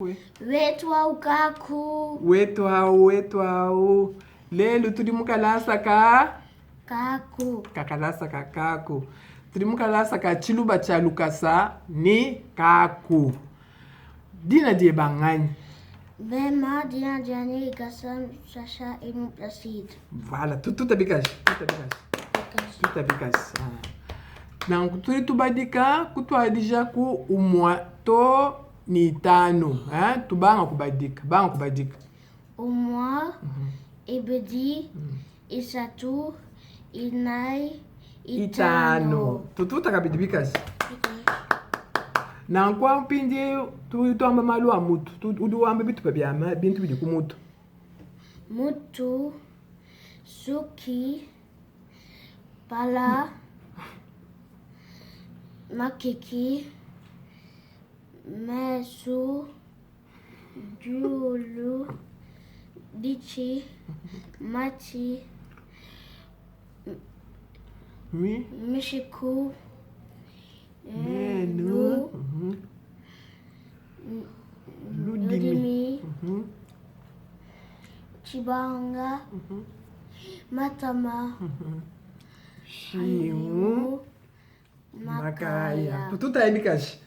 Wetu au kaku. Wetu au, wetu au. Lelu tudi mu kalasa ka Kaku. Ka kalasa ka kaku. Tudi mu kalasa ka tshiluba tshia lukasa ni kaku. Dina dieba nganyi? Mema dina dianyi Gasam Sacha Edmond Placide. Voilà, tuta bikaji, tuta bikaji. Tuta bikaji. Ah. Nanku tudi tubadika kutuadija ku umua to ne itanu, hein? Tubanga kubadika, banga kubadika. Umua, ibidi, isatu, inayi, itanu. Tututa kabidi bikaji. Nanku awu mpindieu tudi tuamba malu a mutu. Udi wamba bitupa bia bintu bidi ku mutu. Mutu, suki, pala, makiki, mesu, diulu, ditshi, matshi, Mi. mishiku, menu, ludimi, tshibanga, matama, nshingu, makaya. Tututayi bikaji.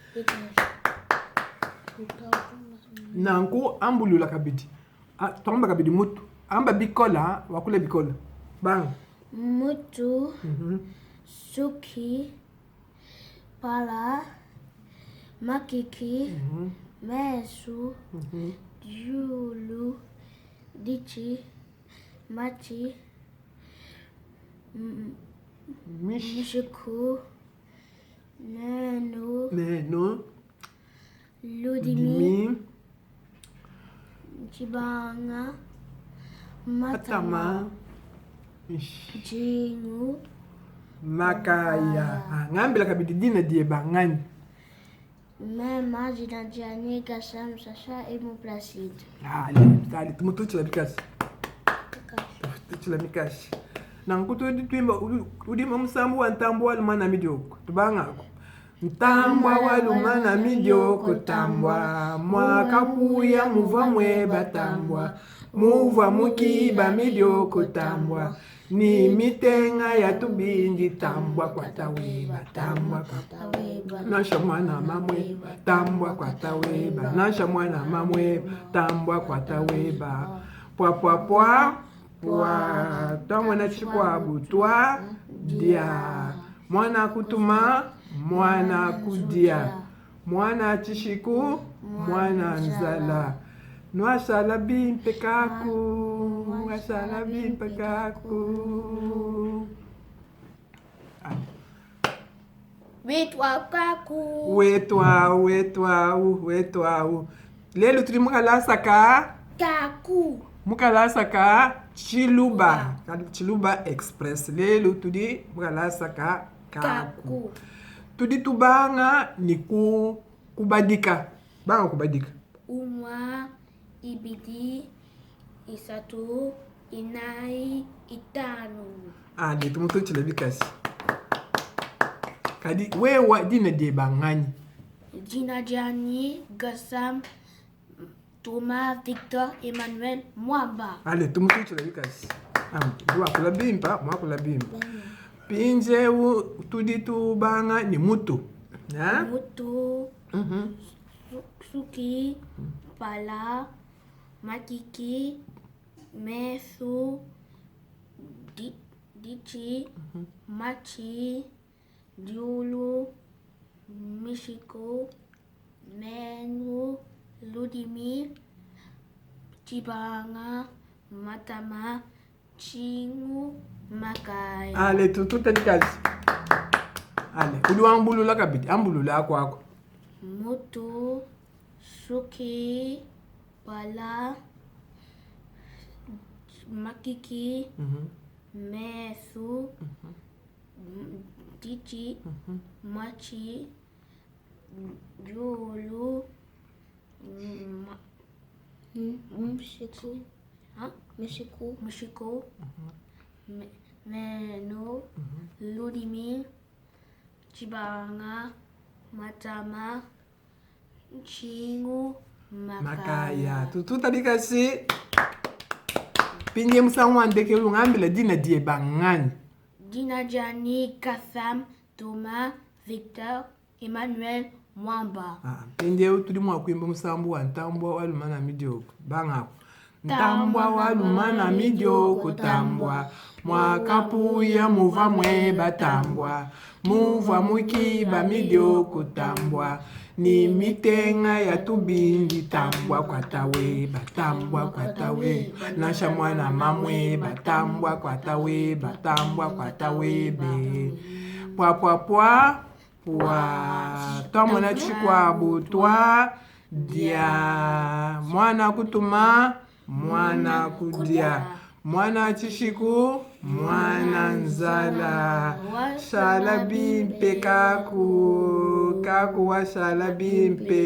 Nanku ambulula kabidi. Tuamba kabidi mutu. Amba bikola, wakula bikola. Banga. Mutu, suki, pala, makiki, mesu, diulu, ditshi, matshi, mishiku, menu, menu, ludimi, tshibanga, matama, nshingu, makaya. Ah, ngambila kabidi dina dieba nganyi? Mema dina dianyi Gassam Sacha Edmond Placide. Ale, ale, tumututshila bikashi. Tutshila mikashi. Nanku tudi tuimba udimba musambu wa ntambu wa lumana midioko. Tubangako. Ntambua wa lumana midioko tambua mwakapuya muvua mweba tambua muvua mukiba midioko tambua ni mitenga ya tubindi tambua kwata weba tambua kwata weba nansha mwana mamwe tambua kwata weba nansha mwana mamwe tambua kwata weba pwa pwa pwa pwa twamona tshikuabu twa dia mwana kutuma mwana kudia mwana tshishiku mwana nzala nwashala bimpe kaku nwashala bimpe kaku. Wetu au kaku. Wetu au, wetu au, wetu au. Lelu tudi mu kalasa ka Kaku. Mu kalasa ka Tshiluba, Tshiluba Express. Lelu tudi mu kalasa ka Kaku. Tudi tubanga ne ku kubadika. Banga kubadika. Umua, ibidi, isatu, inayi, itanu. Ali tumututshile bikashi. Kadi wewa dina dieba nganyi? Dina dianyi Gassam Thomas Victor Emmanuel Mwamba. Ale tumututshile bikashi. Udi wakula bimpa, muakula bimpa. Mpindieu tudi tubanga ne mutu. Mutu, suki, mpala, makiki, mesu, ditshi, matshi, diulu, mishiku, menu, ludimi, tshibanga, matama, nshingu, makaya. Ale tututa dikaji. Ale udi wambulula kabidi, ambulula aku aku. Mutu, suki, pala, makiki, mesu, ditshi, matshi, diulu, mishiku, mishiku, menu, ludimi, tshibanga, matama, nshingu, Makaya. Tututa bikashi. Mpindieu musangu wa ndekelu ngambila dina dieba nganyi? Dina dianyi Kassam Thomas Victor Emmanuel Mwamba. Ah, mpindieu tudi mua kuimba musambu wa ntambua wa lumana midioko. Bangaku. Ntambua wa lumana midioko tambua mwakapuya muva mweba tambua muvua mukiba midioko tambua ni mitenga ya tubindi tambua kwatawe batambua kwatawe nansha mwana mamwe batambua kwatawe batambua kwatawe be pua pua pua pua twamona tshikuabu tua dia mwana kutuma mwana kudia mwana tshishiku mwana nzala shala bimpe kaku kaku washala bimpe.